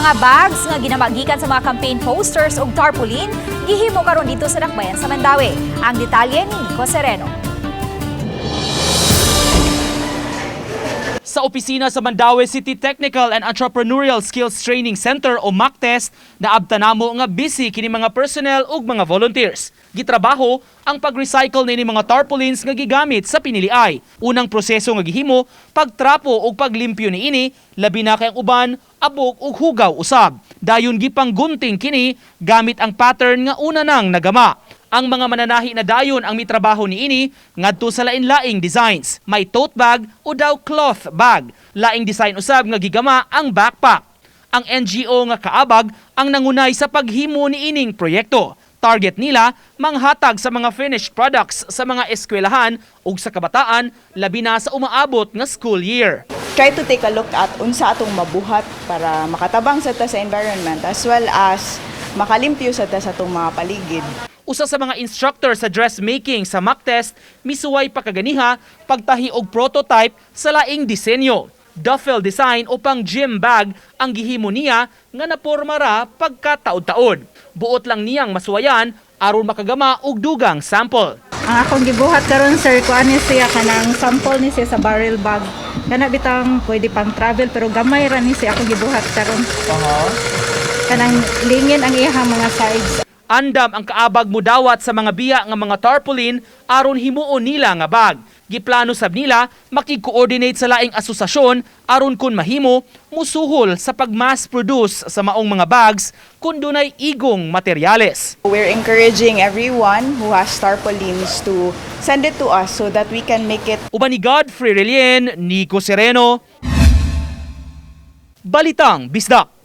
Mga bags nga ginamagikan sa mga campaign posters ug tarpaulin gihimo karon didto sa Dakbayan sa Mandaue. Ang detalye ni Nico Sereno. Sa opisina sa Mandaue City Technical and Entrepreneurial Skills Training Center o MACTEST, naabta namo nga busy kini mga personnel ug mga volunteers. Gitrabaho ang pag-recycle nini mga tarpaulins nga gigamit sa piniliay. Unang proseso nga gihimo, pagtrapo ug paglimpyo niini, labi na kay ang uban, abok ug hugaw usab. Dayon gipanggunting kini gamit ang pattern nga una nang nagama. Ang mga mananahi na dayon ang mitrabaho niini ngadto sa lain-laing designs. May tote bag o daw cloth bag. Laing design usab nga gigama ang backpack. Ang NGO nga Kaabag ang nangunay sa paghimo niining proyekto. Target nila manghatag sa mga finished products sa mga eskwelahan ug sa kabataan, labi na sa umaabot nga school year. Try to take a look at unsa atong mabuhat para makatabang sa ta sa environment as well as makalimpyo sa ta sa atong mga paligid. Usa sa mga instructor sa dressmaking sa MACTEST, misuway pa kaganiha pagtahi og prototype sa laing disenyo. Duffel design o pang gym bag ang gihimo niya nga naporma ra pagkataod-taod. Buot lang niyang masuwayan aron makagama og dugang sample. Ang akong gibuhat karon, sir, kuan ni siya, kanang sample ni siya sa barrel bag. Kana bitang pwede pang travel, pero gamay ra ni siya akong gibuhat karon. Kanang lingin ang iyang mga sides. Andam ang Kaabag mudawat sa mga biya nga mga tarpaulin aron himuon nila nga bag. Giplano sab nila makig-coordinate sa laing asosasyon aron kun mahimo musuhol sa pag-mass produce sa maong mga bags kun dunay igong materyales. We're encouraging everyone who has tarpaulins to send it to us so that we can make it Uban ni Godfrey Relien, Nico Sereno, Balitang Bisdak.